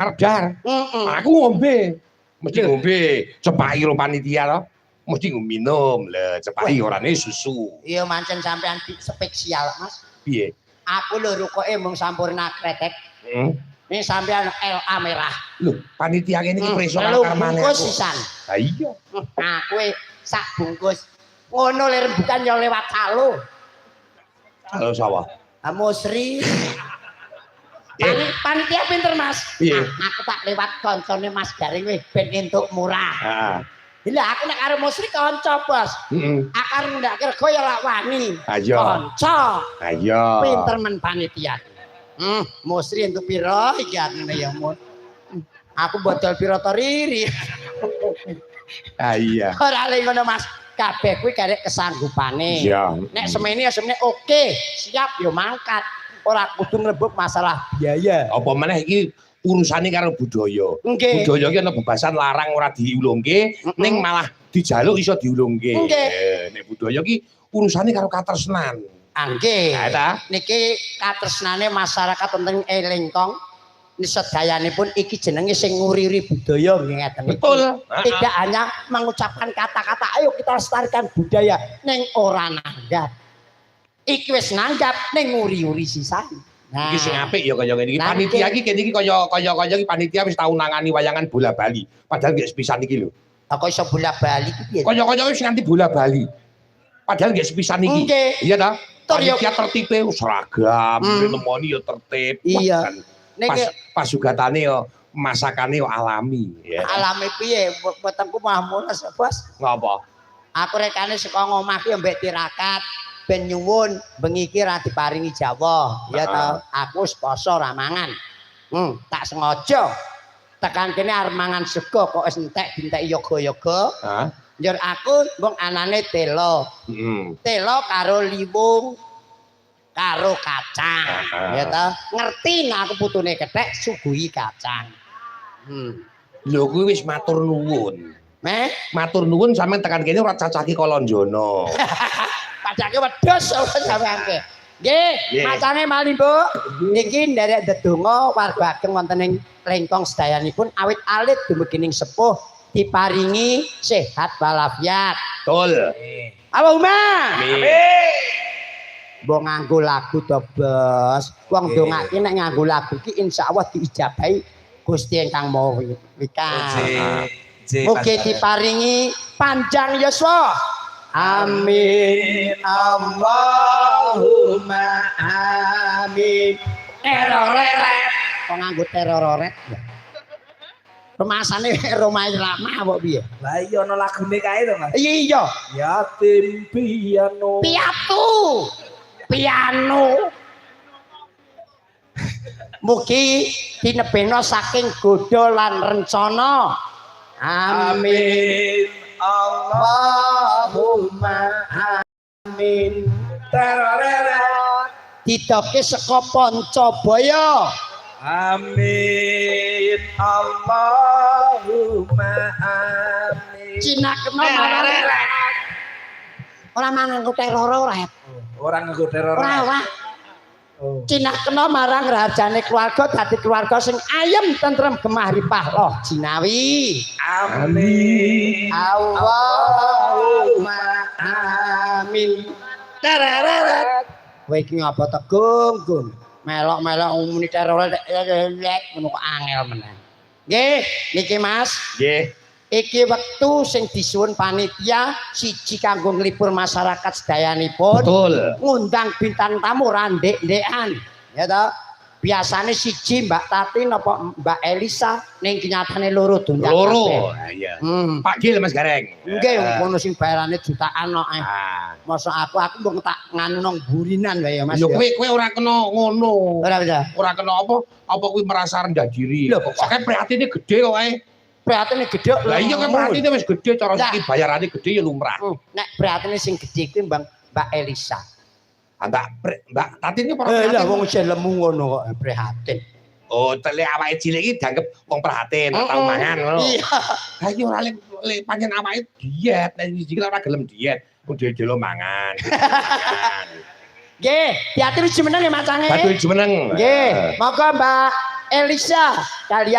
Arep dar. Heeh. Aku ngombe. Mesti ngombe. Cepaki karo panitia to. Mesti minum. Lah, cepaki orane susu. Iya, mancen sampean spesial, Mas. Piye? Aku lho rukoke mung Sampurna kretek. Ini sampean LA merah. Lho, panitia kene iki preso Telu karo-karmane bungkus aku. sisan. Lah iya. Aku e sak bungkus. Ngono le rembukan ya lewat calo. Halo sawah. Ah, Musri. Eh. Panitia pinter, Mas. Piye? Ah, aku tak lewat koncone Mas Gareng wis ben entuk murah. Heeh. Lha aku nek karo Musri kanca, Bos. Heeh. Aku arep ndake rego ya lak wani. Ayo. Kanca. Ayo. Pinter men panitia. Musri entuk pira iki arene ya mun. Aku bodol pira to riri. Ah iya. Ora le ngono, Mas. Kabeh kuwi karek kesanggupane. Iya. Nek semene ya semene oke, siap ya mangkat. Ora kudu ngrembug masalah biaya. Apa meneh iki urusane karo budaya. Nggih. Budaya iki ana bebasan larang ora diulungke, ning malah dijaluk iso diulungke. Nggih. Nek budaya iki urusane karo katresnan. Ah, nggih. Ya ta? Niki katresnane masyarakat wonten Lengkong sedayanipun iki jenenge sing nguri-uri budaya nggih ngeten iki. Betul. Tidak hanya mengucapkan kata-kata ayo kita lestarikan budaya ning ora nanggap. Iki wis nanggap ning nguri-uri sisan. Nah, Iki sing apik ya kaya ngene iki. Nah, Panitia nggih. iki kene iki kaya kaya kaya iki panitia wis tau nangani wayangan bola bali. Padahal nggih sepisan iki lho. Kok iso bola-bali iki piye? Kaya-kaya wis nganti bola bali. Padahal nggih sepisan iki. Nggih. Iya ta? Tur yo- Panitia tertipe seragam, nemoni ya tertib. Wah, Iya. kan Ning pas pasugatane yo masakane yo alami ya. Alame piye? Wetengku mah mules, Bos. Ngapa? Aku rekane saka ngomah ki mbek tirakat ben nyuwun bengi iki ra diparingi Jawa. Ya ta, aku wis poso ra mangan. Tak sengaja tekan kene arep mangan sego kok wis entek dinteki yoga-yoga. Hah? Njur aku mung anane telo. Telo karo liwung karo kacang. Ya ta, ngerti nek aku putune kethek suguhi kacang. Lho kuwi wis matur nuwun. Meh, Matur nuwun sampean tekan kene ora cacaki kolonjono. Padake wedhus apa sampean ke. Nggih, Nggih. macane malih, Bu. Niki nderek ndedonga warga ageng wonten ing Lengkong sedayanipun awit alit dumugi ning sepuh diparingi sehat walafiat. Betul. Allahumma. Amin. Mbok nganggo lagu to, Bos. Wong Nggih. ndongake nek nganggo lagu ki insyaallah diijabahi Gusti ingkang Maha Wika. Mugi diparingi panjang yuswa. Amin. Allahumma amin. Teroreret. Kok nganggo teroreret? Rumasane Rhoma Irama apa piye? Lah iya ana lagune kae to, Mas. Iya iya. Yatim piano. Piatu. Piano. Mugi tinebena saking godha lan rencana. Amin. Amin. Allahumma amin. Teroreret. Didoke saka Pancabaya. Amin. Allahumma amin. Cina kena marang ora manganggo teror ora. Ora nganggo teror. Ora ora. Oh. Cina kena marang rajane keluarga dadi keluarga sing ayem tentrem gemah ripah loh jinawi. Amin. Allahumma amin. Tereret. Kowe iki ngapa tegung, Gung? Melok-melok muni teror ngono kok angel meneh. Nggih, niki Mas. Nggih. Iki wektu sing disuwun panitia siji kanggo nglipur masyarakat sedayanipun. Betul. Ngundang bintang tamu ra ndek-ndekan. Ya toh? Biasane siji Mbak Tati napa Mbak Elisa ning kenyatane loro diundang Loro. kabeh. Ah, iya. Hmm. Pak Gil Mas Gareng. Nggih, kono sing bayarane jutaan kok. Ah. Masa aku mbok tak nganu nang burinan wae ya, Mas. Lho ya. kowe kowe ora kena ngono. Ora bisa. Ora kena apa? Apa kuwi merasa rendah diri? Lho, Kok kae prihatine gede kok kae. Prihatine gede. Lah iya kan prihatine wis gede cara Lah. saiki bayarane gede ya lumrah. Nek prihatine sing gede kuwi Bang Mbak Elisa. Ah, Mbak Mbak Tati ini para Eh lah prihatin. wong isih lemu ngono kok prihatin. Oh, tele awake cilik iki dianggep wong prihatin, ora tau mangan ngono. Iya. Lah iki ora lek pancen awake diet, nek iki ora gelem diet, wong dhewe mangan. Mangan. Nggih, diatur jumeneng ya macange. Batu jumeneng. Nggih, monggo Mbak Elisa kalian.